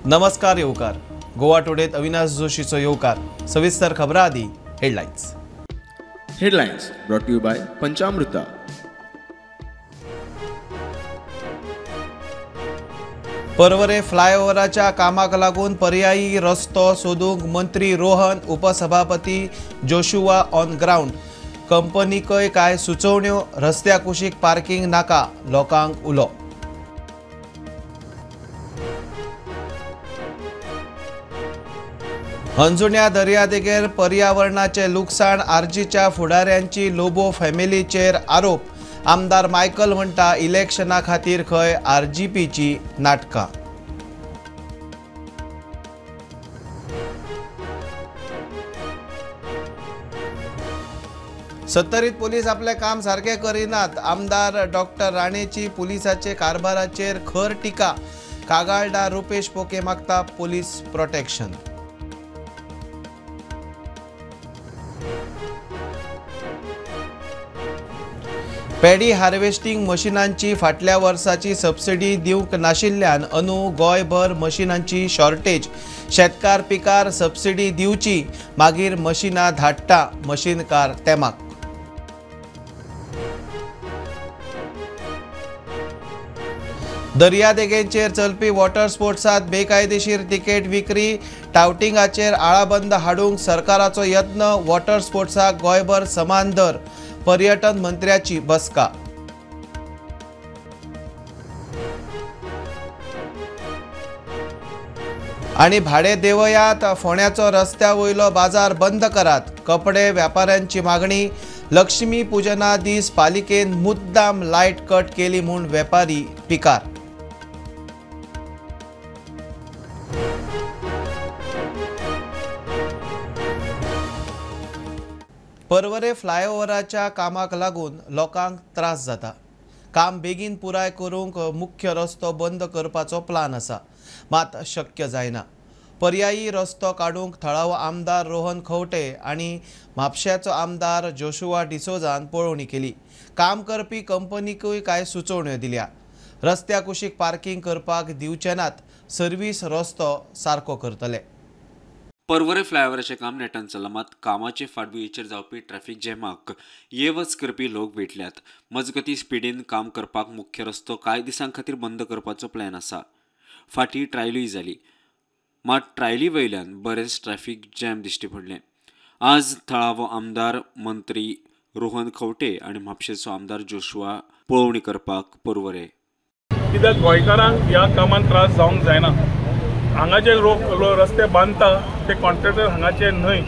नमस्कार येवकार. गोवा टुडेत अविनाश जोशीचो येवकार. सविस्तर खबरां आदी headlines. Headlines brought to you by Panchamruta. Porvorim फ्लायओव्हराच्या कामाक लागून पर्यायी रस्तो सोदूंक मंत्री रोहन, उपसभापती जोशुआ ऑन ग्रावंड. कंपनीकय कांय सुचोवण्यो, रस्त्या कुशीक पार्किंग नाका, लोकांक उलो. हंजुण्या दर्यादेगेर पर्यावरणाचें लुकसाण, आरजीच्या फुडाऱ्यांची लोबो फॅमिलीचेर आरोप. आमदार मायकल म्हणटा इलेक्शना खातीर खंय आरजीपीची नाटकां. सत्तरीत पोलीस आपलें काम सारकें करिनात, आमदार डॉक्टर राणेची पुलिसाचे कारभाराचेर खर टिका. कागाळदार रुपेश पोके मागता पोलीस प्रोटेक्शन. पेडी हार्वेस्टिंग मशिनांची फाटल्या वर्साची सबसिडी दिवंक नाशिल्ल्यान अंदू गोंयभर मशिनांची शॉर्टेज. शेतकार पिकार सबसिडी दिवची, मागीर मशिनां धाडटा मशीनकार तेमाक. दर्यादेगेंचेर चलपी वॉटर स्पोर्ट्सांत बेकायदेशीर तिकेट विक्री, टावटिंगाचेर आळाबंद हाडूंक सरकाराचो यत्न. वॉटर स्पोर्ट्साक गोंयभर समान दर, पर्यटन मंत्र्याची बसका. आनी भाडे देवयात, फोंड्याचो रस्त्या वयलो बाजार बंद करात, कपडे व्यापाऱ्यांची मागणी. लक्ष्मी पुजना दीस पालिकेन मुद्दाम लायट कट केली म्हूण वेपारी पिकार. पर्वरे फ्लायओव्हराच्या कामाक लागून लोकांक त्रास जाता. काम बेगीन पुराय करूंक मुख्य रस्तो बंद करपाचो प्लान आसा, मात शक्य जायना. पर्यायी रस्तो काडूंक थळावो आमदार रोहन खंवटे आनी म्हापश्याचो आमदार जोशुआ डिसोजान पळोवणी केली. काम करपी कंपनीकूय कांय सुचोवण्यो दिल्या. रस्त्या कुशीक पार्किंग करपाक दिवचे नात, सर्वीस रस्तो सारको करतले. पर्वरे फ्लायओव्हराचें काम नेटान चल्लां, मात कामाचे फाटभुंयेचेर जावपी ट्रॅफिक जॅमाक ये वच करपी लोक वेटल्यात. मजगतीं स्पिडीन काम करपाक मुख्य रस्तो कांय दिसां खातीर बंद करपाचो प्लॅन आसा. फाटीं ट्रायलूय जाली, मात ट्रायली वयल्यान बरेंच ट्रॅफिक जॅम दिश्टी पडलें. आज थळावो आमदार मंत्री रोहन खंवटे आनी म्हापशेचो आमदार जोशुआ पळोवणी करपाक पर्वरे. कित्याक गोंयकारांक ह्या कामान त्रास जावंक जायना. हांगा जे लोक रस्ते बांदता ते कॉन्ट्रॅक्टर हांगाचे न्हय,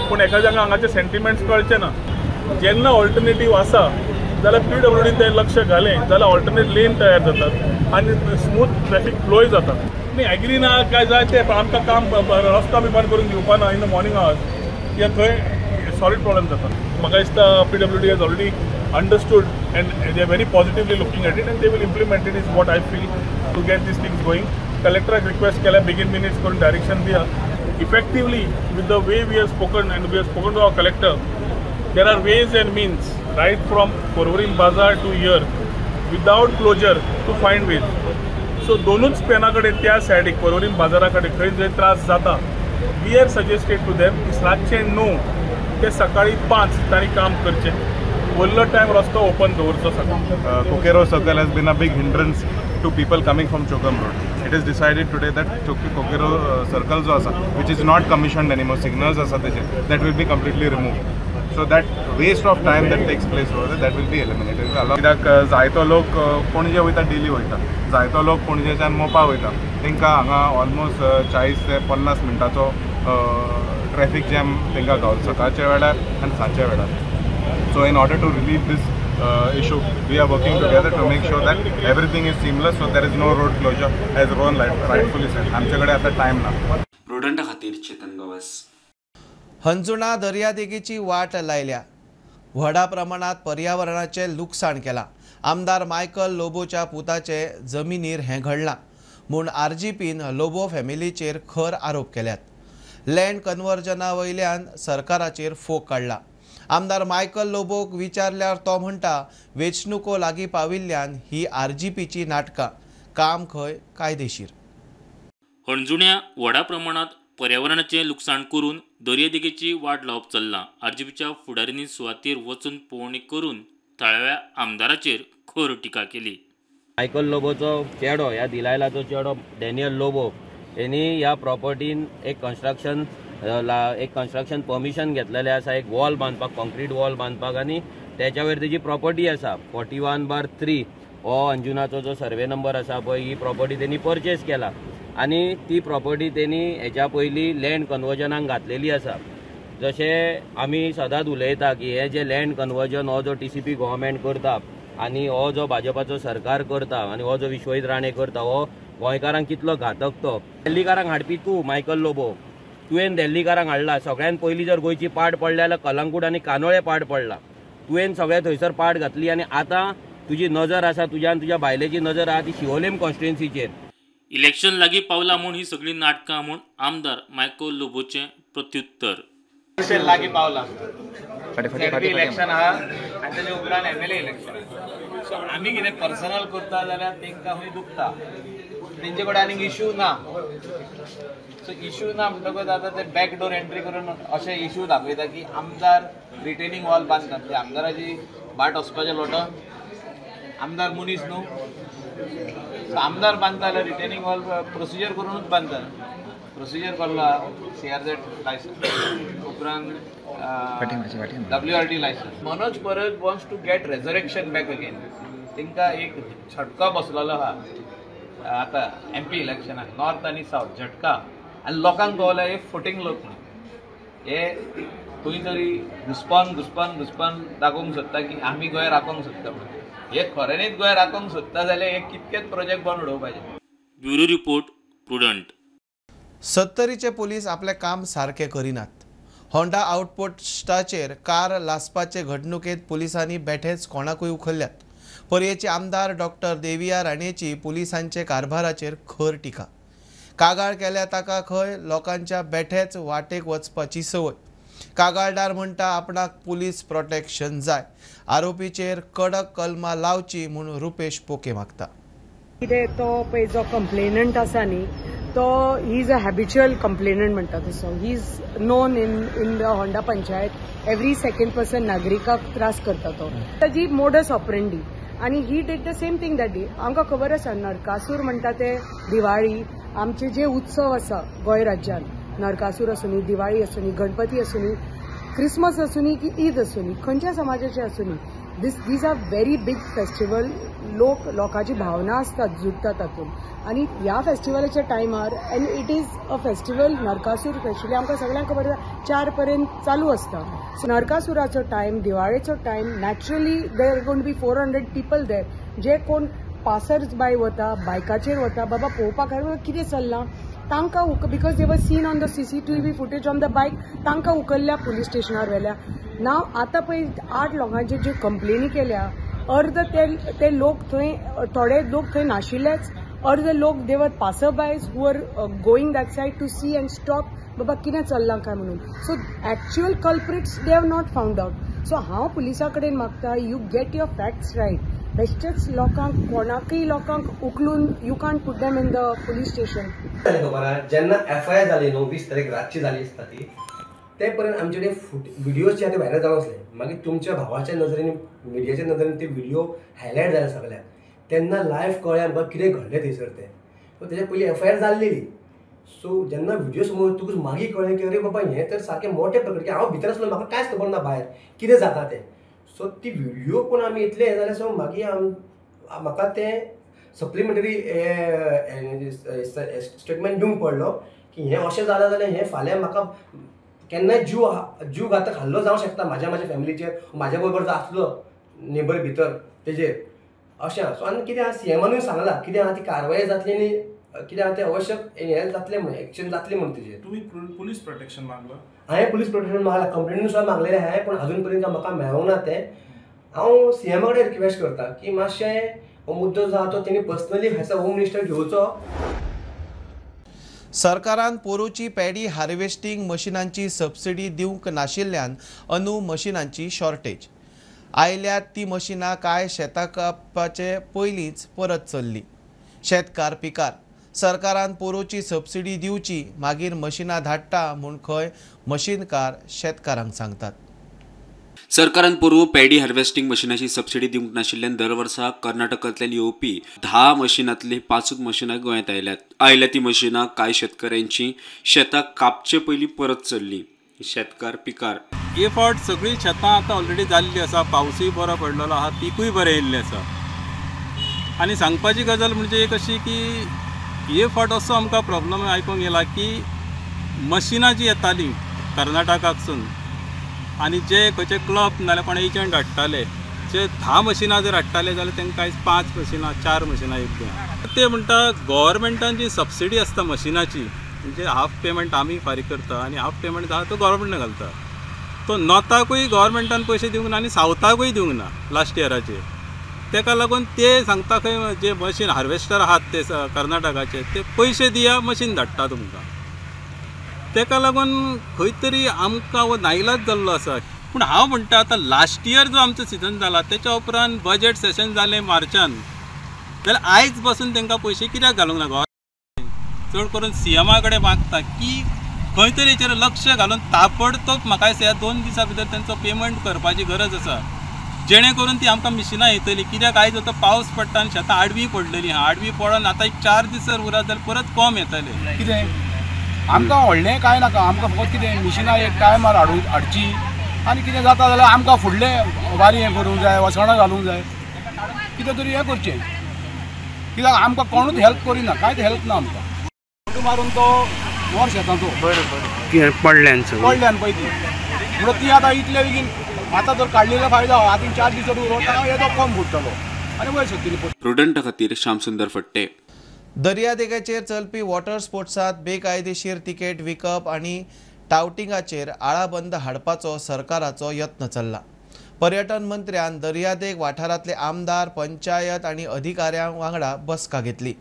पूण एखाद्यांक हांगाचे सेंटिमेंट्स कळचे ना. जेन्ना ऑल्टरनेटीव आसा जाल्यार पीडब्ल्यूडी ते लक्ष घालें जाल्यार ऑल्टरनेट लेन तयार जातात आनी स्मूथ ट्रॅफिक फ्लोय जाता. न्ही एग्री ना काय जाय ते आमकां काम रस्तो बी बंद करून दिवपा ना इन the morning hours, कित्याक थंय सॉलीड प्रॉब्लेम जाता. म्हाका दिसता PWD has already understood and they are very positively looking at it and they will implement it is what I feel to get these things going. कलेक्टराक request केल्या बेगीन minutes करून direction दिया. Effectively with the way we have spoken and we have spoken to our collector, there are ways and means right from Porvorim Bazaar to here without closure to find ways. So दोनूच पेना कडेन त्या सायडीक पर्वरीम बाजारा कडेन खंय जंय त्रास जाता, we have suggested to them की रातचे 9 ते सकाळी 5 तांणी काम करचें, वयलो टायम रस्तो ओपन दवरचो. सकाळी Coqueiro circle has been a big hindrance to people coming from Chogm Road. It is decided today that Coqueiro circle jo asa, which is not commissioned anymore, signals asa teche, that will be completely removed. So that waste of time that takes place over there, that will be eliminated. कित्याक जायतो लोक पणजे वयता, daily वयता, जायतो लोक पणजेच्यान मोपा वयता, तांकां हांगा ऑलमोस्ट 40 ते 50 मिनटाचो ट्रॅफिक जॅम तांकां गावता सकाळच्या वेळार आनी सांजच्या वेळार. So in order to relieve this issue, we are working together to make sure that everything is seamless, so there is no road closure, as Rohan rightfully said. आमच्याकडे आता time ना. प्रुडंटा खातीर चेतन गवस. हंजुणा दर्यादेगेची वाट लायल्या, व्हडा प्रमाणात पर्यावरणाचें लुकसाण केलां. आमदार मायकल लोबोच्या पुताचे जमिनीर हें घडलां म्हूण आरजीपीन लोबो फॅमिलीचेर खर आरोप केल्यात. लँड कन्वर्जना वयल्यान सरकाराचेर फोग काडला. आमदार मायकल लोबोक विचारल्यार तो म्हणटा वेंचणुको लागीं पाविल्ल्यान ही आरजीपीची नाटकां, काम खंय कायदेशीर. हणजुण्या व्हडा प्रमाणात पर्यावरणाचें लुकसाण करून दर्यादेगेची वाट लावप चल्लां. आरजीपीच्या फुडाऱ्यांनी सुवातेर वचून पळोवणी करून थळाव्या आमदाराचेर खर टिका केली. मायकल लोबोचो चेडो, ह्या दिलायलाचो चेडो डॅनियल लोबो हेणी ह्या प्रॉपर्टीन एक कन्स्ट्रक्शन परमिशन घेतलेलें आसा, एक वॉल बांदपाक, कॉन्क्रीट वॉल बांदपाक, आनी त्याच्या वयर तेजी प्रॉपर्टी आसा 41/3 हो अंजुनाचो जो सर्वे नंबर आसा पळय, ही प्रॉपर्टी तेणी परचेस केला आनी ती प्रॉपर्टी तेणी हेच्या पयलीं लँड कन्वर्जनाक घातलेली आसा. जशें आमी सदांच उलयता की हे जे लँड कन्वर्जन हो जो TCP government करता आनी हो जो भाजपाचो सरकार करता आनी हो जो विश्वजीत राणे करता, हो गोंयकारांक कितलो घातक. तो दिल्लीकारांक हाडपी तूं मायकल लोबो, तुवें दिल्लीकारांक हाडला. सगळ्यान पयलीं जर गोंयची पाड पडल्या जाल्यार कलंगूट आनी कानोळे पाड पडला, तुवें सगळें थंयसर पाड घातली आनी आतां तुजी नजर आसा, तुज्या आनी तुज्या बायलेची नजर आसा ती शिवोलेम कॉन्स्टिट्युएन्सीचेर. इलेक्शन लागीं पावला म्हूण ही सगळी नाटकां म्हूण आमदार मायकल लोबोचें प्रत्युत्तर. इलेक्शन लागीं पावला, इलेक्शन आहा आनी तेजे उपरांत MLA election. सो आमी कितें पर्सनल करता जाल्यार तांकां खंय दुखता, तेंचे कडेन आनीक इश्यू ना. सो इश्यू ना म्हणटकच आतां ते बॅकडोर एंट्री करून अशे इश्यू दाखयता की आमदार रिटेनिंग वॉल बांदतात, ते आमदाराची बाट वचपाचें लोटो, आमदार मनीस न्हू. सो आमदार बांदता जाल्यार रिटेनिंग वॉल प्रोसिजर करूनच बांदता. प्रोसिजर करला CRZ licence, उपरांत WRT licence. Manoj Parab wants to get resurrection back again. तांकां एक झटको बसलेलो आहा आतां MP इलेक्शनाक, नॉर्थ आनी सावथ झटका, आनी लोकांक कळ्ळें हे फटींग लोक न्हू, हे खंय तरी घुसपान घुसपान घुसपान दाखोवंक सोदता की आमी गोंय राखोवंक सोदता म्हणून. हे खऱ्यांनीच गोंय राखोवंक सोदता जाल्यार हे कितकेच प्रोजेक्ट बंद उडोवपाचे. Bureau report, Prudent. सत्तरीचे police आपलें काम सारकें करिनात. होंडा आउटपोस्टाचेर कार लासपाचे घडणुकेंत पुलिसांनी बेठेच कोणाकूय उखल्ल्यात. पर्येचे आमदार डॉक्टर देविया राणेची पुलिसांचे कारभाराचेर खर टिका. कागाळ केल्या ताका खंय लोकांच्या बेठेच वाटेक वचपाची संवय. कागाळदार म्हणटा आपणाक पुलीस प्रोटेक्शन जाय. आरोपीचेर कडक कलमां लावची म्हूण रुपेश पोके मागता. कितें तो पळय जो कंप्लेनंट आसा न्ही, तो he is a habitual complainant म्हणटा तसो. He is known in the Honda panchayat. Every second person नागरिकाक त्रास करता तो. ताजी मोडस ऑपरेंडी आनी he did the same thing that day. आमकां खबर आसा नरकासूर म्हणटा ते दिवाळी आमचे जे उत्सव आसा गोंय राज्यान, नरकासूर आसूनी, दिवाळी आसूनी, गणपती आसूनी, क्रिसमस आसूनी की ईद आसूनी, खंयच्या समाजाचे आसूनी, these are very big festival. लोक लोकांची भावना आसतात जुडटा तातूंत आनी ह्या फेस्टिवलाच्या टायमार, and it is a festival Narakasura festival आमकां सगळ्यांक खबर आसा 4 पर्यंत चालू आसता. सो नरकासुराचो टायम, दिवाळेचो time, naturally there gonna be 400 people there. जे कोण पासर्स बाय वता, बायकाचेर वता, बाबा पळोवपाक कितें चल्लां तांकां, because they were seen on the CCTV footage on the bike, तांकां उखल्ल्या पुलीस स्टेशनार व्हेल्या. नाव आतां पळय 8 लोकांचेर ज्यो कंप्लेनी केल्या, अर्द ते लोक थंय, थोडे लोक थंय नाशिल्लेच, अर्द लोक they were passer bys who are going that side to see and stop बाबा कितें चल्लां काय म्हणून. So actual culprits they have not found out. So हांव पुलिसा कडेन मागता, you get your facts right. बेश्टेच लोकांक, कोणाकय लोकांक उखलून you can't put them in the police station. खबर आहा जेन्ना FIR जाली न्हू, 20 तारीख रातची जाली आसता ती, ते पर्यंत आमचे कडेन व्हिडियोज जे आहा ते व्हायरल जावन आसले. मागीर तुमच्या भावाच्या नजरेन, मिडियाच्या नजरेन ते व्हिडिओ हायलायट जाले सगळ्याक. तेन्ना लायव्ह कळ्ळें आमकां कितें घडलें थंयसर तें. सो तेच्या पयलीं FIR जाल्लेली. सो जेन्ना व्हिडिओ समोर वतकूच मागीर कळ्ळें की अरे बाबा हें तर सारकें मोठें प्रकरण, की हांव भितर आसलो, म्हाका कांयच खबर ना भायर कितें जाता तें. सो ती व्हिडिओ पळोवन आमी इतलें हें जालें. सो मागीर म्हाका तें सप्लिमेंटरी स्टेटमेंट दिवंक पडलो की हें अशें जालां जाल्यार हें फाल्यां म्हाका केन्नाय जीव घातक हल्लो जावंक शकता म्हाज्या फॅमिलीचेर, म्हाज्या बरोबर जो आसलो नेबर भितर तेजेर अशें आहा. सो आनी कितें आहा, सीएमानूय सांगलां कितें आहा ती कारवाय जातली आनी कितें आहा तें आवश्यक हें जातलें म्हणून, एक्शन जातली म्हणून तेजेर. तुमी पुलीस प्रोटेक्शन मागलां? हांवें पुलीस प्रोटेक्शन मागलां, कंप्लेनूय सुद्दां मागलेलें हांवें, पूण अजून पर्यंत म्हाका मेळोंक ना तें. हांव सीएमा कडेन रिक्वेस्ट करता की मातशें हो मुद्दो जो आहा तो तेणी personally as a home minister घेवचो. सरकारान पोरूची पॅडी हार्वेस्टिंग मशिनांची सबसिडी दिवंक नाशिल्ल्यान अंदू मशिनांची शॉर्टेज आयल्यात. ती मशिनां कांय शेतां कापपाचे पयलींच परत चल्ली. शेतकार पिकार. सरकारान पोरूची सबसिडी दिवची, मागीर मशिनां धाडटा म्हूण खंय मशीनकार शेतकारांक सांगतात. सरकारान पोरूं पॅडी हार्वेस्टिंग मशिनाची सबसिडी दिवंक नाशिल्ल्यान दर वर्सा कर्नाटकांतल्यान येवपी 10 मशिनांतलीं 5 मशिनां गोंयांत आयल्यात. आयल्या ती मशिनां कांय शेतकऱ्यांची शेतां कापचे पयलीं परत चल्लीं. शेतकार पिकार हे फावट सगळीं शेतां आतां ऑलरेडी जाल्लीं आसा, पावसूय बरो पडलेलो आहा, पिकूय बरें येयल्लें आसा. आनी सांगपाची गजाल म्हणजे एक अशी की हे फावट असो आमकां प्रॉब्लम आयकूंक येयला की मशिनां जीं येतालीं कर्नाटकाकसून आनी जे खंयचे क्लब नाजाल्यार कोण एजंट हाडटाले, जे 10 मशिनां जर हाडटाले जाल्यार तांकां आयज 5 मशिनां 4 मशिनां येतलीं. ते म्हणटा गव्हर्मेंटान जी सबसिडी आसता मशिनाची, म्हणजे हाफ पेमेंट आमी फारीक करता आनी हाफ पेमेंट आहा तो गव्हर्मेंटान घालता. तो नॉर्थाकूय गव्हर्मेंटान पयशे दिवंक ना आनी सावथाकूय दिवंक ना लास्ट इयराचेर. ताका लागून ते सांगता खंय जे मशीन हार्वेस्टर आहात ते कर्नाटकाचे ते पयशे दिया मशीन धाडटा तुमकां. ताका लागून खंय तरी आमकां हो नाइलाज जाल्लो आसा. पूण हांव म्हणटा आतां लास्ट इयर जो आमचो सिजन जाला तेच्या उपरांत बजेट सेशन जालें मार्चान, जाल्यार आयज पासून तांकां पयशे कित्याक घालूंक ना गव्हर्मेंट? चड करून सीएमा कडेन मागता की खंय तरी हेचेर लक्ष घालून ताबडतोब म्हाका दिसता ह्या 2 दिसां भितर तेंचो पेमेंट करपाची गरज आसा, जेणे करून ती आमकां मिशिनां येतली. कित्याक आयज आतां पावस पडटा आनी शेतां आडवी पडलेली आहा, आडवी पडोन आतां एक 4 दीस जर उरत जाल्यार परत कोम येतले. कितें आमकां व्हडलें कांय नाका, आमकां फकत कितें मिशिनां एक टायमार हाडची आनी कितें जाता जाल्यार आमकां फुडलें वारी हें करूंक जाय, वसणां घालूंक जाय, कितें तरी हें करचें. कित्याक आमकां कोणूच हेल्प करिना, कांयच हेल्प ना आमकां. फोटो मारून तो वर शेतांचो पडल्यान पडल्यान पळय ती म्हणून ती आतां इतले बेगीन आतां जर काडलेलो फायदो आतां 4 दीस जर उरता येदो कम फुट्टलो आनी वयर सरतली. प्रुडंटा खातीर श्यामसुंदर फट्टे. दर्यादेगेचेर चलपी वॉटर स्पोर्ट्सांत बेकायदेशीर तिकेट विकप आनी टावटिंगाचेर आळाबंद हाडपाचो सरकाराचो यत्न चल्ला. पर्यटन मंत्र्यान दर्यादेग वाठारांतले आमदार, पंचायत आनी अधिकाऱ्यां वांगडा बसका घेतली.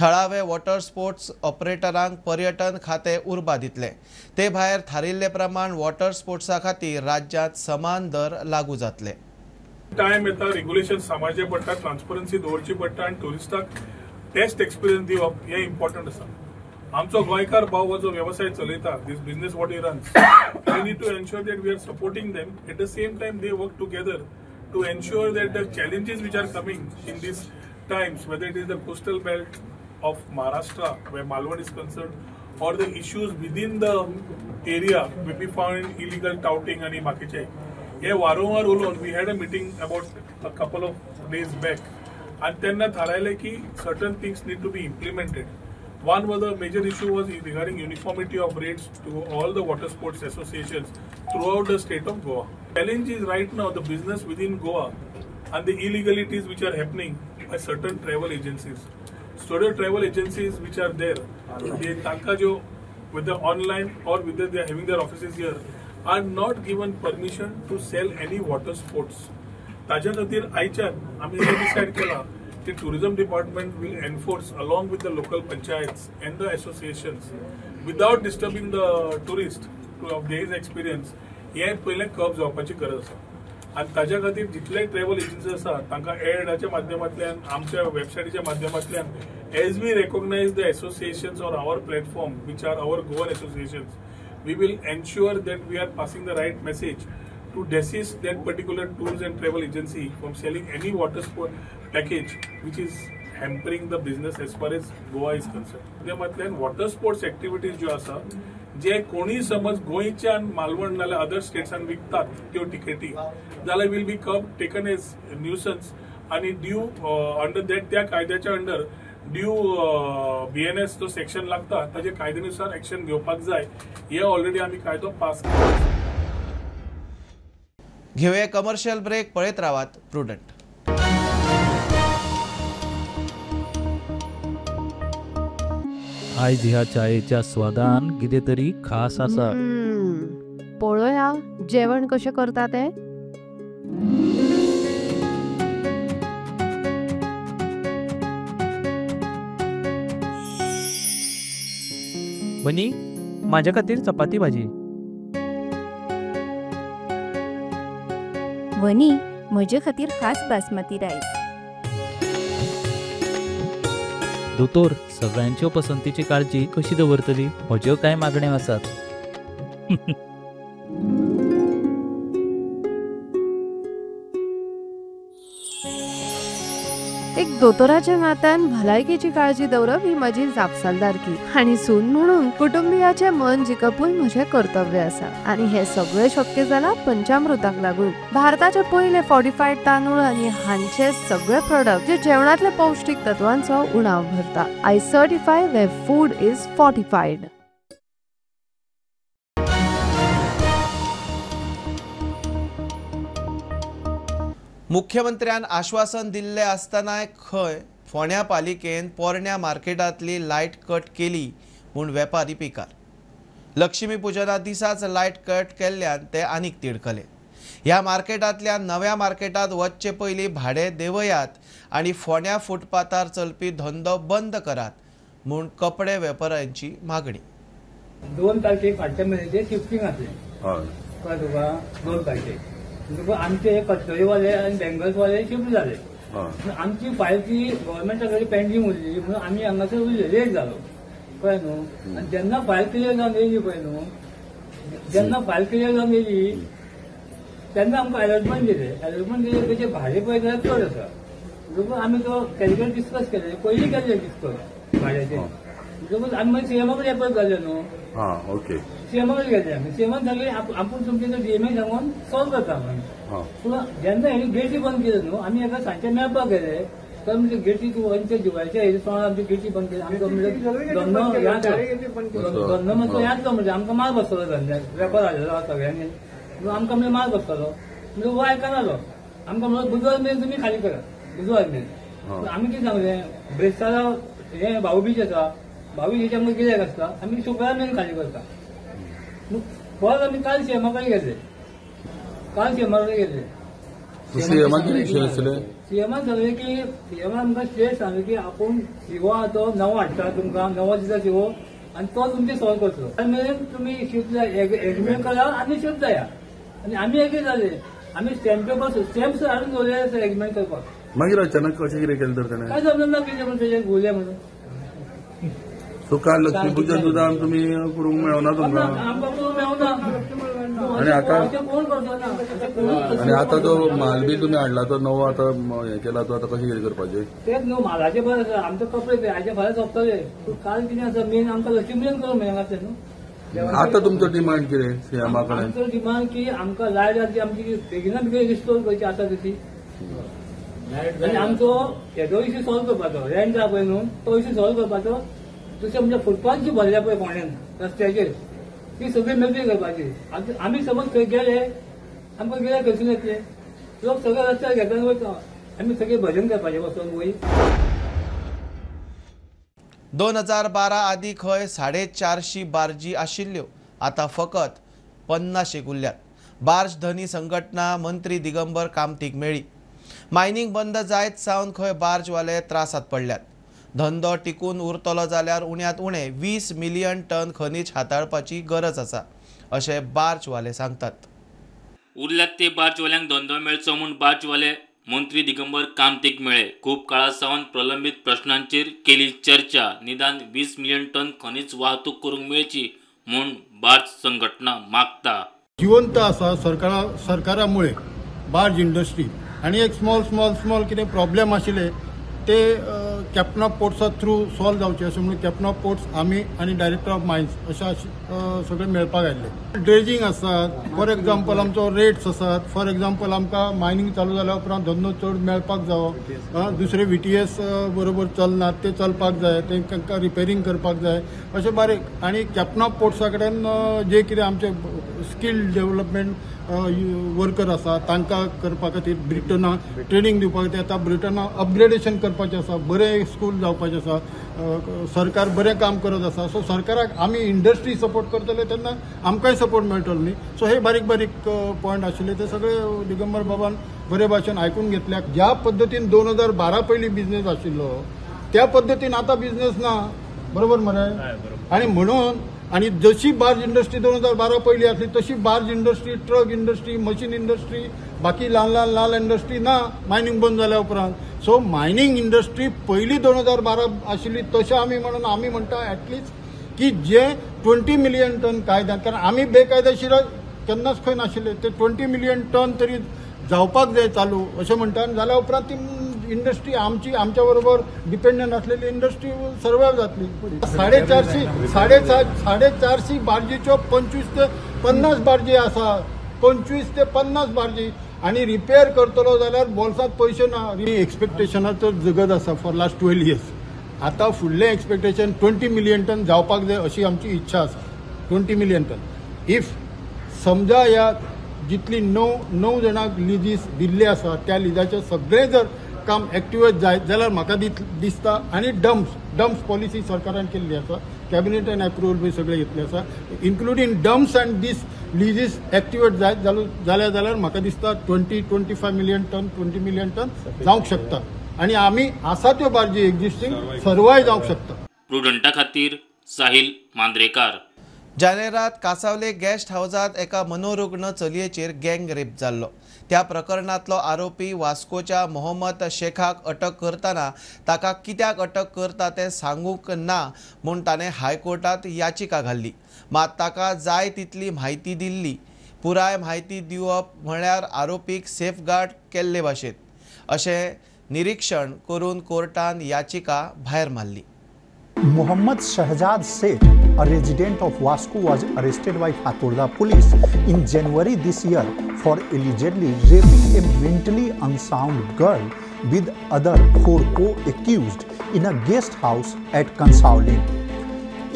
थळावे वॉटर स्पोर्ट्स ऑपरेटरांक पर्यटन खातें उर्बा दितलें. ते भायर थारिल्ले प्रमाण वॉटर स्पोर्ट्सा खातीर राज्यांत समान दर लागू जातले. टायम येता, रेग्युलेशन सांबाळचें पडटा, ट्रान्सपरन्सी दवरची पडटा आनी ट्युरिस्टाक बेस्ट एक्सपिरियन्स दिवप हें इम्पॉर्टंट आसा. आमचो गोंयकार भाव हो जो वेवसाय चलयता, this business what he runs, we need to ensure that we are supporting them. At the same time they work together to ensure that the challenges which are coming in these times, whether it is the coastal belt of Maharashtra where Malvan is concerned or the issues within the area where we found illegal touting आनी बाकीचे, हे वारंवार उलोवन we had a meeting about a couple of days back आनी तेन्ना थारायलें की certain things need to be implemented. One was the major issue was regarding uniformity of rates to all the water sports associations throughout the state of Goa. Challenge is right now the business within Goa and the illegalities which are happening by certain travel agencies. So the travel agencies which are there, they tanka jo whether online or whether they are having their offices here, are not given permission to sell any water sports. ताज्या खातीर आयच्यान आमी decide केला की tourism department will enforce along with the local panchayats and the associations without disturbing the tourist to of their experience. हें पयलें कर्ब जावपाची गरज आसा आनी ताज्या खातीर जितले ट्रॅव्हल एजन्सी आसा तांकां एडाच्या माध्यमांतल्यान, आमच्या वेबसायटीच्या माध्यमांतल्यान, as we recognise the associations or our platform which are our Goan associations, we will ensure that we are passing the right message to desist that particular tours and travel agency from selling any water sport package which is hampering the business as far as Goa is concerned. माध्यमांतल्यान water sports activities ज्यो आसा, जे कोणीय समज गोंयच्यान मालवण नाल्यार other स्टेट्सान विकतात त्यो टिकेटी जाल्यार will be curb taken as nuisance आनी ड्यू अंडर that त्या कायद्याच्या अंडर ड्यू BNS जो सेक्शन लागता ताजे कायद्यानुसार एक्शन घेवपाक जाय. हे ऑलरेडी आमी कायदो पास केला. घेवया कमर्शियल ब्रेक. पळयत रावात प्रुडंट. आयज ह्या चायेच्या स्वादान कितें तरी खास आसा. पळोवया जेवण कशें करता तें. बनी, माझ्या खातीर चपाती भाजी. वनी, म्हजे खातीर खास बासमती रायस. दोतोर, सगळ्यांच्यो पसंतीची काळजी कशी दवरतली म्हज्यो कांय मागण्यो आसात. एक दोतोराच्या नात्यान भलायकेची काळजी दवरप ही म्हजी जापसालदारकी आनी सून म्हणून कुटुंबियाचें मन जिखपूय म्हजें कर्तव्य आसा आनी हें सगळें शक्य जालां पंचामृताक लागून. भारताचे पयले फॉर्टिफायड तांदूळ आनी हांचे सगळे प्रोडक्ट जे जेवणांतले पौष्टीक तत्वांचो उणाव भरता. I certify where food is fortified. मुख्यमंत्र्यान आश्वासन दिल्लें आसतनाय खंय फोंड्या पालिकेन पोरण्या मार्केटांतली लायट कट केली म्हूण वेपारी पिकार. लक्ष्मी पुजना दिसाच लायट कट केल्ल्यान ते आनीक तिडकले. ह्या मार्केटांतल्या नव्या मार्केटांत वचचे पयलीं भाडें देंवयात आनी फोंड्या फुटपाथार चलपी धंदो बंद करात म्हूण कपडे वेपाऱ्यांची मागणी. 2 तारखेक फाटल्या म्हयन्याचें शिफ्टींग आसलें, कळ्ळें तुका? 2 तारखेक आमचे कटकरीवाले आनी बँगल्सवाले शिफ्ट जाले. आमची फायल ती गव्हर्मेंटा कडेन पेंडींग उरली म्हणून आमी हांगासर उरले, लेट जालो, कळ्ळें न्हू? आनी जेन्ना फायल क्लियर जावन येयली पळय न्हू, जेन्ना फायल क्लियर जावन येयली तेन्ना आमकां एलॉटमेंट दिलें. एलॉटमेंट दिलें तेचें भाडें पळय जाल्यार चड आसा. म्हणटकूच आमी तो कॅल्क्युलेट डिस्कस केलें, पयलीं केल्लें डिस्कस भाड्याचें. म्हणटकूच आमी मागीर सीएमा कडेन एप्लाय जालें न्हू. ओके, सीएमा कडेन गेले आमी. सीएमान सांगलें आपूण तुमचें डीएमए सांगून सॉल्व करता म्हणून. पूण जेन्ना हेणी गेटी बंद केली न्हू, आमी एका सांजचे मेळपाक गेले तर म्हणजे गेटी तूं अंचे दिवाळीच्या हेजे तोंडार आमची गेटी बंद केली. आमकां म्हणजे धंदो धंदो मातसो याद म्हणजे आमकां मार बसतलो, धंद्याक वेपार आसलेलो आसा सगळ्यांनी, म्हणून आमकां म्हणजे मार बसतलो. म्हणजे हो आयकनालो आमकां, म्हणून बुधवार मेरेन तुमी खाली करा, बुधवार मेरेन. आमी कितें सांगलें, ब्रेस्तारा हें भाऊबीज आसा, भाऊबीज आमकां गिरायक आसता, आमी शुक्रार मेरेन खाली करता. परत आमी काल सीएमा कडेन गेले, काल सीएमा कडेन गेले. सीएमान सांगलें की सीएमान आमकां स्ट्रेट सांगलें की आपूण शिवो आहा तो नवो हाडटा तुमकां, नवो दिता शिवो आनी तो तुमचें सॉल्व करतलो. त्या मेरेन तुमी शिफ्ट एग्रीमेंट करा आनी शिफ्ट जाया. आनी आमी एग्री जाले, आमी स्टॅम्प पेपर स्टॅम्प्स हाडून दवरले एग्रीमेंट करपाक. मागीर अचानक कशें कितें केलें तर ताणें? काय समजना कितें म्हणून तेजें घुले म्हणून. सो काल लक्ष्मीपुजन सुद्दां तुमी करूंक मेळना तुमकां? आमकां करूंक मेळना. आनी आतां आनी आतां तो माल बी तुमी हाडला तो नवो आतां हें केला तो आतां कशें कितें करपाचें? तेच न्हू मालाचें बरें आसा, आमचे कपडे हाजे फाल्यां सोंपतले. पूण काल कितें आसा मेन आमकां लक्ष्मीपुजन करूंक मेळनासलें न्हू. आतां तुमचो डिमांड कितें सीएमा कडेन? आमचो डिमांड की आमकां लायट आसा ती आमची बेगिना बेगीन रिस्टोर करची आसा तशी. आनी आमचो हेजो इश्यू सॉल्व करपाचो, रेंट आहा पळय न्हू तो इश्यू सॉल्व करपाचो. दुसरें म्हणजे फुटपाथ जी भरल्या पळय फोंड्यान रस्त्याचेर ती सगळी मेकळी करपाची. आमी समज खंय गेले आमकां गिरायक खंयसून येतले, लोक सगळे रस्त्यार घेता वयता, आमी सगळे भजन करपाचें वचोन वयर. 2012 आदी खंय 450 बार्जी आशिल्ल्यो, आतां फकत 50 उरल्यात. बार्ज धनी संघटना मंत्री दिगंबर कामतीक मेळ्ळी. मायनिंग बंद जायत सावन खंय बार्जवाले त्रासात पडल्यात. धंदो टिकून उरतलो जाल्यार उण्यांत उणें 20 मिलियन टन खनीज हाताळपाची गरज आसा अशें बार्जवाले सांगतात. उरल्यात ते बार्जवाल्यांक धंदो मेळचो म्हूण बार्जवाले मंत्री दिगंबर कामतीक मेळ्ळे. खूब काळा सावन प्रलंबीत प्रश्नांचेर केली चर्चा. निदान 20 मिलियन टन खनीज वाहतूक करूंक मेळची म्हूण बार्ज संघटना मागता. जिवंत आसा सरकारामुळे बार्ज इंडस्ट्री आनी एक स्मॉल स्मॉल स्मॉल कितें प्रॉब्लेम आशिल्ले ते कॅप्टन ऑफ पोर्ट्सा थ्रू सॉल्व जावचे अशें म्हणून कॅप्टन ऑफ पोर्ट्स आमी आनी डायरेक्टर ऑफ मायन्स अशें सगळें मेळपाक आयिल्ले. ड्रेजींग आसात, फॉर एग्जाम्पल आमचो रेट्स आसात, फॉर एग्जाम्पल आमकां मायनींग चालू जाल्या उपरांत धंदो चड मेळपाक जावो, दुसरे VTS बरोबर चलनात ते चलपाक जाय, तांकां रिपेरींग करपाक जाय, अशें बारीक. आनी कॅप्टन ऑफ पोर्ट्सा कडेन जे कितें आमचे स्कील डेव्हलपमेंट वर्कर आसा तांकां करपा खातीर ब्रिटना ट्रेनींग दिवपा खातीर आतां ब्रिटना अपग्रेडेशन करपाचें आसा, बरें स्कूल जावपाचें आसा, सरकार बरें काम करत आसा. सो सरकाराक आमी इंडस्ट्री सपोर्ट करतले तेन्ना आमकांय सपोर्ट मेळटलो न्ही. सो हे बारीक बारीक पॉयंट आशिल्ले ते सगळे दिगंबर बाबान बरे भाशेन आयकून घेतल्या. ज्या पद्दतीन 2012 पयलीं बिजनेस आशिल्लो त्या पद्दतीन आतां बिजनेस ना, बरोबर मरे? आनी म्हणून आनी जशी बार्ज इंडस्ट्री 2012 पयली आसली तशी barge industry, truck industry, machine industry, बाकी ल्हान ल्हान ल्हान इंडस्ट्री ना मायनींग बंद जाल्या उपरांत. सो मायनींग इंडस्ट्री पयली 2012 आशिल्ली तशें आमी म्हणून आमी म्हणटा एटलिस्ट की जे 20 मिलियन टन कायद्यान, कारण आमी बेकायदेशीर केन्नाच खंय नाशिल्ले, ते 20 मिलियन टन तरी जावपाक जाय चालू अशें म्हणटा. आनी जाल्या उपरांत ती इंडस्ट्री आमची आमच्या बरोबर डिपेंडंट असलेली इंडस्ट्री सर्वायव जातली. 450 बार्जीच्यो 25 ते 50 बार्जी आसा, 25 ते 50 बार्जी, आनी रिपेर करतलो जाल्यार बोल्सांत पयशे ना. एक्सपेक्टेशनाचो जगत आसा फॉर लास्ट 12 इयर्स. आतां फुडलें एक्सपेक्टेशन 20 मिलियन टन जावपाक जाय अशी आमची इच्छा आसा. 20 मिलियन टन if समजा ह्या जितली 9 जाणांक लिजीस दिल्ले आसा त्या लिजाचें सगळें जर काम एक्टिवेट जायत जाल्यार म्हाका दिसता. आनी डम्प्स पॉलिसी सरकारान केल्ली आसा, कॅबिनेटान एप्रुवल बी सगळें घेतलें आसा, including dumps and these leases activate जायत जाल्यार म्हाका दिसता 20-25 मिलियन टन, 20 मिलियन टन जावंक शकता आनी आमी आसा त्यो बार्जी एक्झिस्टींग सर्वाय जावंक शकता. प्रुडंटा खातीर साहिल मांद्रेकार. जानेरात कासावले गेस्ट हावजात एका मनोरुग्ण चलयेचेर गँग रेप जाल्लो. त्या प्रकरणांतलो आरोपी वास्कोच्या मोहम्मद शेखाक अटक करतना ताका कित्याक अटक करता तें सांगूंक ना म्हूण ताणें हायकोर्टात याचिका घाल्ली. मात ताका जाय तितली म्हायती दिल्ली. पुराय म्हायती दिवप म्हळ्यार आरोपीक सेफगार्ड केल्ले भाशेन अशें निरीक्षण करून कोर्टान याचिका भायर मारली. Mohammad Shahzad Seth, a resident of Vasco, was arrested by Fatorda police in January this year for allegedly raping a mentally unsound girl with other 4 co-accused in a guest house at Cansaulim.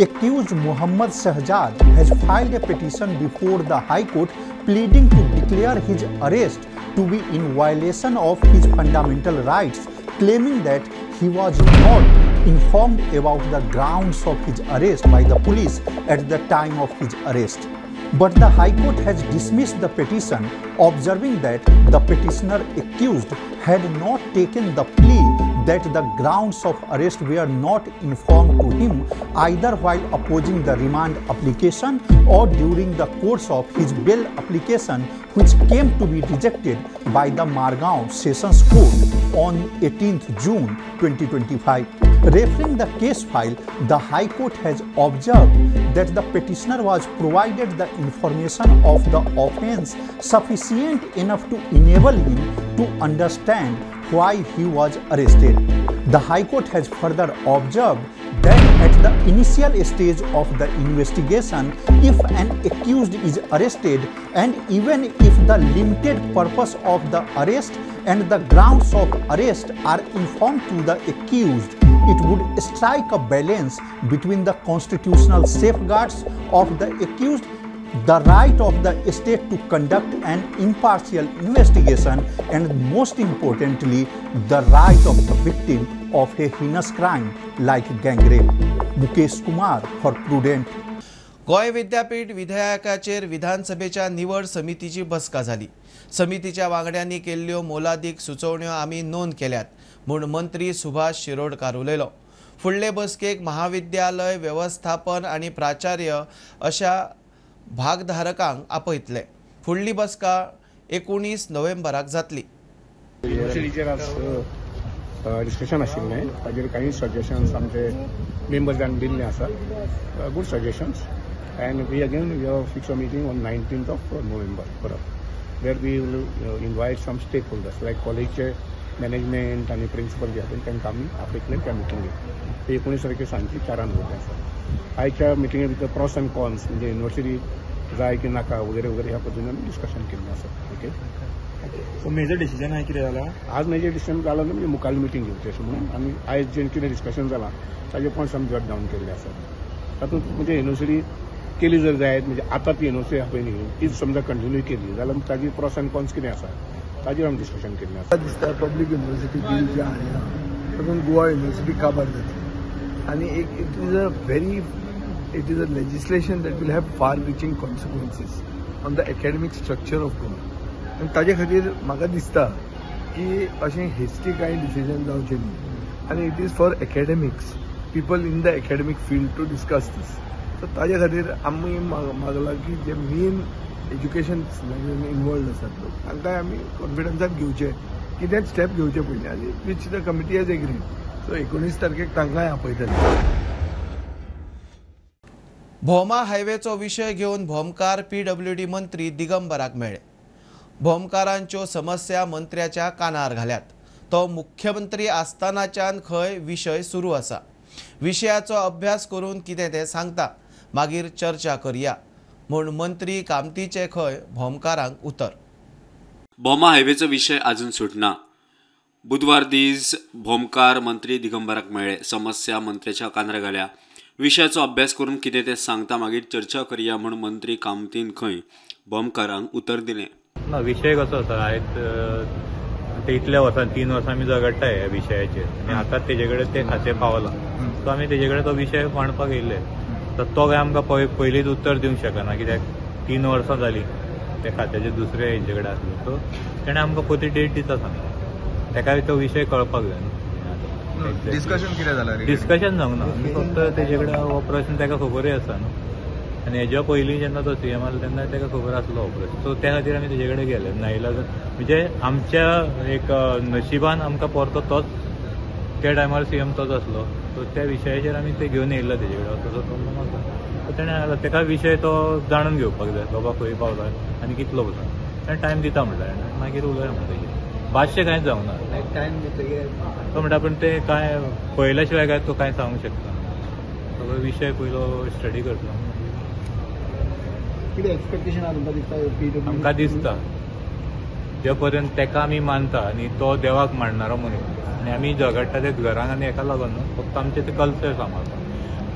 Accused Mohammad Shahzad has filed a petition before the High Court pleading to declare his arrest to be in violation of his fundamental rights, claiming that he was not informed about the grounds of his arrest by the police at the time of his arrest. But the High Court has dismissed the petition, observing that the petitioner accused had not taken the plea that the grounds of arrest were not informed to him either while opposing the remand application or during the course of his bail application, which came to be rejected by the Margao Sessions Court on 18th June 2025. Referring the case file, the High Court has observed that the petitioner was provided the information of the offence sufficient enough to enable him to understand why he was arrested. The High Court has further observed that at the initial stage of the investigation, if an accused is arrested and even if the limited purpose of the arrest and the grounds of arrest are informed to the accused, it would strike a balance between the constitutional safeguards of the accused, the right of the state to conduct an impartial investigation, and most importantly, the right of the victim of a heinous crime like gang rape. Mukesh Kumar for Prudent. Goa विद्यापीठ विधेयकाचेर विधानसभेच्या निवड समितीची बसका जाली. समितीच्या वांगड्यांनी केल्ल्यो मोलादीक सुचोवण्यो आमी नोंद केल्यात म्हूण मंत्री सुभाष शिरोडकार उलयलो. फुडले बसकेक महाविद्यालय वेवस्थापन आनी प्राचार्य अशा भागधारकांक आपयतले. फुडली बसका 19 नोव्हेंबराक जातली. युनिव्हर्सिटीचेर आज डिस्कशन आशिल्लें, ताजेर काही सजेशन्स आमचे मेंबर्सान दिल्ले आसा, good suggestions, and we again we have fix a meeting on 19th of November परत, where we will invite some stakeholders like कॉलेजचे मॅनेजमेंट आनी प्रिंसिपल जे आसा तांकां आमी आपयतले त्या मिटिंगेक. 19 तारखे सांजची 4 वरतें आसा. आयच्या मिटिंगे भितर प्रॉस अँड कॉन्स म्हणजे युनिव्हर्सिटी जाय की नाका वगैरे वगैरे ह्या पद्दतीन आमी डिस्कशन केल्लें आसा. ओके, सो मेजर डिसिजन आयज कितें जाला? आज मेजर डिसिजन जाला न्हू, म्हणजे मुखार मिटींग घेवचें अशें म्हणून आमी आयज जें कितें डिस्कशन जालां ताजे पॉयंट्स आमी जॉट डावन केल्ले आसात. तातूंत म्हणजे युनिव्हर्सिटी केली जर जायत म्हणजे आतां ती युनिव्हर्सिटी आहा पळय न्ही, तीच समजा कंटिन्यू केली जाल्यार ताजी प्रॉस अँड कॉन्स कितें आसा ताजेर आमी डिस्कशन केल्लें आसा. दिसता पब्लीक युनिव्हर्सिटी बील जें आहा तातूंत गोवा युनिव्हर्सिटी काबार जातली आनी एक it is a very it is a legislation that will have far reaching consequences on the academic structure of Goa. आनी ताजे खातीर म्हाका दिसता की अशें हेस्टी कांय डिसिजन जावचें न्ही आनी it is for academics, people in the academic field to discuss this. So ताजे खातीर आमी मागलां की जे मेन एज्युकेशन इनवॉल्ड आसात लोक तांकांय आमी कॉन्फिडन्सान घेवचे, कितेंच स्टेप घेवचे पयलीं, आनी which the committee has agreed. So 19 तारखेक तांकांय आपयतले. भोमा हायवेचो विशय घेवन भोमकार पीडब्ल्यूडी मंत्री दिगंबराक मेळ्ळे. भोमकारांच्यो समस्या मंत्र्याच्या कानार घाल्यात. तो मुख्यमंत्री आसतनाच्यान खंय विशय सुरू आसा. विशयाचो अभ्यास करून कितें तें सांगता, मागीर चर्चा करया म्हूण मंत्री कामतीचे खंय भोमकारांक उतर. भोमा हायवेचो विशय अजून सुटना. बुधवार दीस भोमकार मंत्री दिगंबराक मेळ्ळे. समस्या मंत्र्याच्या कानार घाल्या. विशयाचो अभ्यास करून कितें तें सांगता, मागीर चर्चा करया म्हूण मंत्री कामतीन खंय भोमकारांक उतर दिलें. ना, विशय कसो आसा आयज ते इतल्या वर्सां 3 वर्सां आमी झगडटा ह्या विशयाचेर आनी आतां तेजे कडेन तें खातें पावलां. सो आमी तेजे कडेन तो विशय मांडपाक येयल्ले. तर तो काय आमकां पयलींच उत्तर दिवंक शकना, कित्याक 3 वर्सां जालीं त्या खात्याचे दुसरे हेंचे कडेन आसले. सो तेणें आमकां पयली डेट दिता सांगलें, तेकाय तो विशय कळपाक जाय न्हू. डिस्कशन कितें जालां? डिस्कशन जावंक ना, आमी फक्त तेजे कडेन हो प्रश्न ताका खबरूय आसा न्हू, आनी हेज्या पयलीं जेन्ना तो सीएम आसलो तेन्ना ताका खबर आसलो हो प्रश्न. सो त्या खातीर आमी तेजे कडेन गेले. नायला म्हणजे आमच्या एक नशिबान आमकां परतो तोच त्या टायमार सीएम तोच आसलो. सो त्या विशयाचेर आमी ते घेवन येयल्ले तेजे कडेन. असो प्रॉब्लम आसा. सो तेणें सांगलां ताका विशय तो जाणून घेवपाक जाय, बाबा खंय पावला आनी कितलो पसून तेणें टायम दिता म्हणल्यार मागीर उलोवया म्हणटा तेजेर. भाश्य कांयच जावंक ना. टायम दितकीर तो म्हणटा, पूण ते कांय पळयल्या शिवाय काय तो कांय सांगूंक शकता. सगळो विशय पयलो स्टडी करतलो. कितें एक्सपेक्टेशन आसा तुमकां दिसता? आमकां दिसता जे पर्यंत तेका आमी मानता आनी तो देवाक मांडणारो मनीस आनी आमी झगडटा ते घरांक आनी हेका लागून न्हू, फक्त आमचें तें कल्चर सांबाळपाक.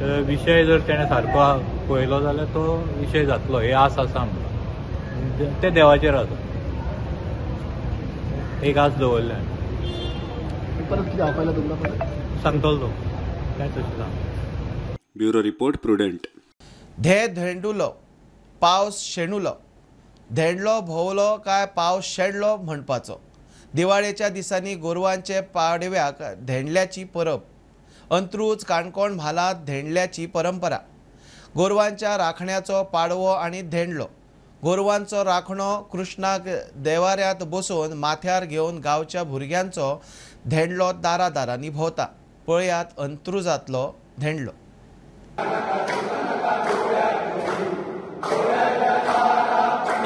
तर विशय जर तेणें सारको पळयलो जाल्यार तो विशय जातलो हे आस आसा आमकां. ते देवाचेर आसा, एक आस दवरल्या. परत कितें आपयला तुमकां परत सांगतलो तो काय तशें सांग. Bureau report, Prudent. धे धेंडुलो पावस शेणुलो, धेंडलो भोंवलो काय पावस शेणलो म्हणपाचो. दिवाळेच्या दिसांनी गोरवांचे पाडव्याक धेंडल्याची परब. अंत्रूज काणकोण म्हालांत धेंडल्याची परंपरा. गोरवांच्या राखण्याचो पाडवो आनी धेंडलो. गोरवांचो राखणो कृष्णाक देवाऱ्यांत बसोवन माथ्यार घेवन गांवच्या भुरग्यांचो धेंडलो दारा दारांनी भोंवता. पळयात अंत्रुजांतलो धेंडलो.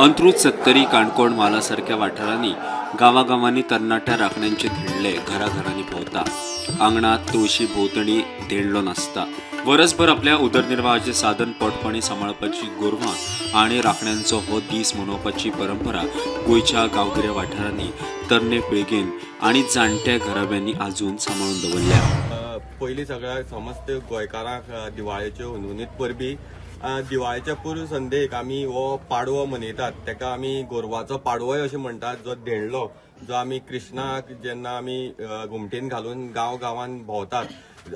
अंत्रूज, सत्तरी, काणकोण म्हाला सारक्या वाठारांनी गांवागांवांनी तरणाट्या राखण्यांचे धेंडले घराघरांनी भोंवता. आंगणात तुळशी भोंवतणी धेंडलो नासता. वरसभर आपल्या उदरनिर्वाहाचे साधन पोटपाणी सांबाळपाची गोरवां आनी राखण्यांचो हो दीस मनोवपाची परंपरा गोंयच्या गांवगिऱ्या वाठारांनी तरणे पिळगेन आनी जाणट्या घराब्यांनी आजून सांबाळून दवरल्या. पयलीं सगळ्या समस्त गोंयकारांक दिवाळेच्यो हुनहुनीत परबी. दिवाळेच्या पूर्व संध्येक आमी हो पाडवो मनयतात, तेका आमी गोरवाचो पाडवोय अशें म्हणटात. जो धेंडलो जो आमी कृष्णाक जेन्ना आमी घुमटेन घालून गांव गांवान भोंवतात,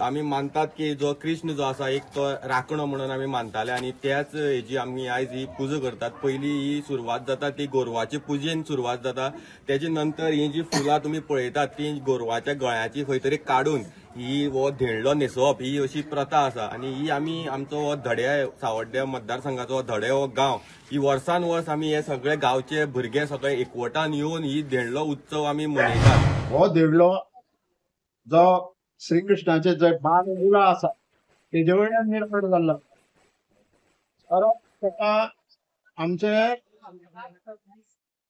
आमी मानतात की जो कृष्ण जो आसा एक तो राखणो म्हणून आमी मानताले आनी त्याच हेजी आमी आयज ही पुजा करतात. पयली ही सुरवात जाता ती गोरवाचे पुजेन सुरवात जाता. तेजे नंतर ही जी फुलां तुमी पळयतात ती गोरवाच्या गळ्याची खंय तरी काडून ही हो धेंडलो न्हेसोवप ही अशी प्रथा आसा. आनी ही आमी आमचो हो धड्या सावड्ड्या मतदारसंघाचो धडे हो गांव ही वर्सान वर्स आमी हे सगळे गांवचे भुरगे सगळे एकवटान येवन ही धेंडलो उत्सव आमी मनयतात. हो धेंडलो जो श्रीकृष्णाचे जे बाण मुळां आसा तेजे वयल्यान निर्माण जाल्लो. परत ताका आमचे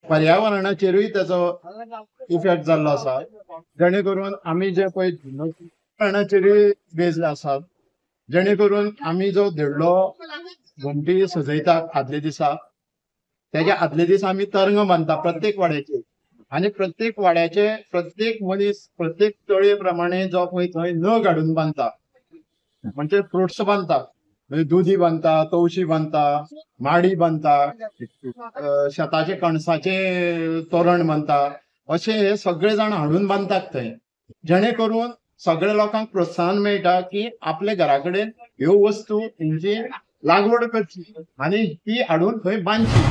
पर्यावरणाचेरूय ताचो इफेक्ट जाल्लो आसा, जेणे करून आमी जे पळय पर्यावरणाचेरूय बेज आसा, जेणे करून आमी जो धेंडलो घुमटी सजयतात आदले दिसा, तेज्या आदले दिसा आमी तरंग बांदता प्रत्येक वाड्याचेर आनी प्रत्येक वाड्याचे प्रत्येक मनीस प्रत्येक तळे प्रमाणे जो पळय थंय नग हाडून बांदता, म्हणजे फ्रुट्स बांदता, म्हणजे दुदी बांदता, तवशी बांदता, माडी बांदता, शेताचे कणसाचे तोरण बांदता, अशे हे सगळे जाण हाडून बांदतात थंय, जेणे करून सगळे लोकांक प्रोत्साहन मेळटा की आपल्या घरा कडेन ह्यो वस्तू हेंची लागवड करची आनी ती हाडून थंय बांदची.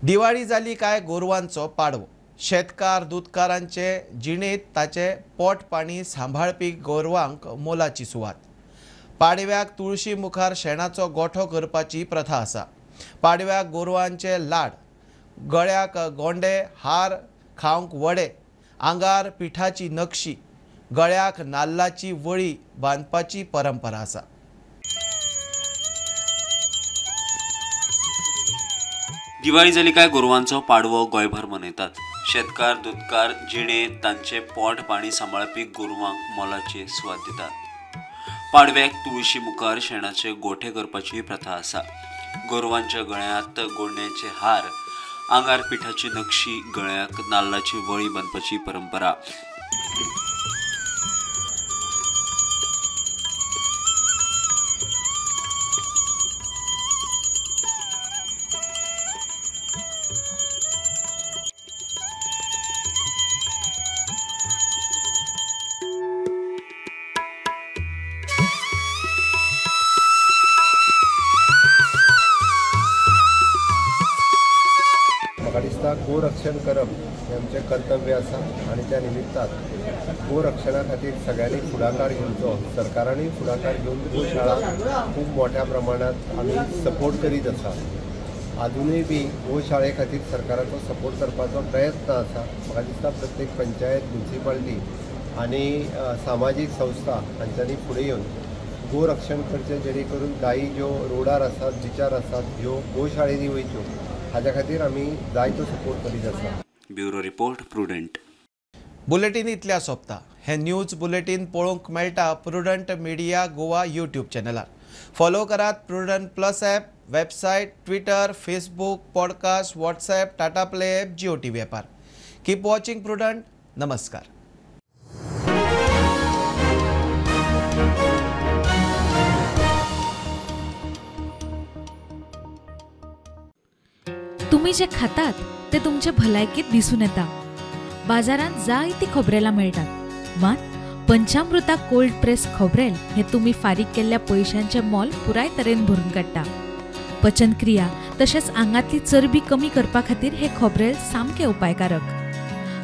दिवाळी जाली काय गोरवांचो पाडवो. शेतकार दुदकारांचे जिणेंत ताचे पोट पाणी सांबाळपी गोरवांक मोलाची सुवात. पाडव्याक तुळशी मुखार शेणाचो गोठो करपाची प्रथा आसा. पाडव्याक गोरवांचे लाड, गळ्याक गोंडे, हार, खावंक वडे, आंगार पिठाची नक्षी, गळ्याक नाल्लाची वळी बांदपाची परंपरा आसा. दिवाळी जाली काय गोरवांचो पाडवो गोंयभर मनयतात. शेतकार दुदकार जिणेंत तांचे पोट पाणी सांबाळपी गोरवांक मोलाची सुवात दितात. पाडव्याक तुळशी मुखार शेणाचे गोठे करपाची प्रथा आसा. गोरवांच्या गळ्यांत गोंड्याचे हार, आंगार पिठाची नक्षी, गळ्याक नाल्लाची वळी बांदपाची परंपरा. गोरक्षण करप हें आमचें कर्तव्य आसा आनी त्या निमित्तान गोरक्षणा खातीर सगळ्यांनी फुडाकार घेवचो. सरकारानूय फुडाकार घेवन गोशाळा खूब मोठ्या प्रमाणांत आमी सपोर्ट करीत आसा. आजुनूय बी गोशाळे खातीर सरकाराचो सपोर्ट करपाचो प्रयत्न आसा. म्हाका दिसता प्रत्येक पंचायत, म्युनिसिपालिटी आनी सामाजीक संस्था हांच्यांनी फुडें येवन गोरक्षण करचें, जेणे करून गायी ज्यो रोडार आसात, बिचार आसात, ह्यो गोशाळेंनी वयच्यो. हाज्या खातीर आमी जायतो सपोर्ट करीत आसा. Bureau report, Prudent. Bulletin इतल्या सोंपता. हे न्यूज बुलेटीन पळोवंक मेळटा प्रुडंट मिडिया गोवा यूट्यूब चॅनलार. फॉलो करात Prudent plus app, website, Twitter, Facebook, podcast, WhatsApp, Tata Play app, Jio TV ॲपार. Keep watching Prudent. नमस्कार. तुमी जे खातात ते तुमचे भलायकेत दिसून येता. बाजारांत जायती खोबरेलां मेळटात, मात पंचामृता कोल्ड प्रेस खोबरेल हे तुमी फारीक केल्ल्या पयशांचें मोल पुराय तरेन भरून काडटा. पचनक्रिया तशेंच आंगांतली चरबी कमी करपा खातीर हे खोबरेल सामकें उपायकारक.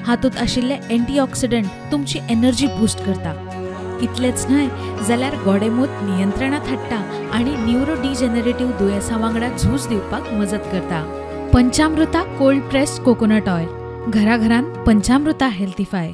हातूंत आशिल्ले एंटीऑक्सिडंट तुमची एनर्जी बूस्ट करता. इतलेंच न्हय जाल्यार गोडेमूत नियंत्रणांत हाडटा आनी न्युरो डिजनरेटिव्ह दुयेंसां वांगडा झूज दिवपाक मजत करता. Panchamrita cold pressed coconut oil, घराघरांत पंचामृता हेल्थीफाय.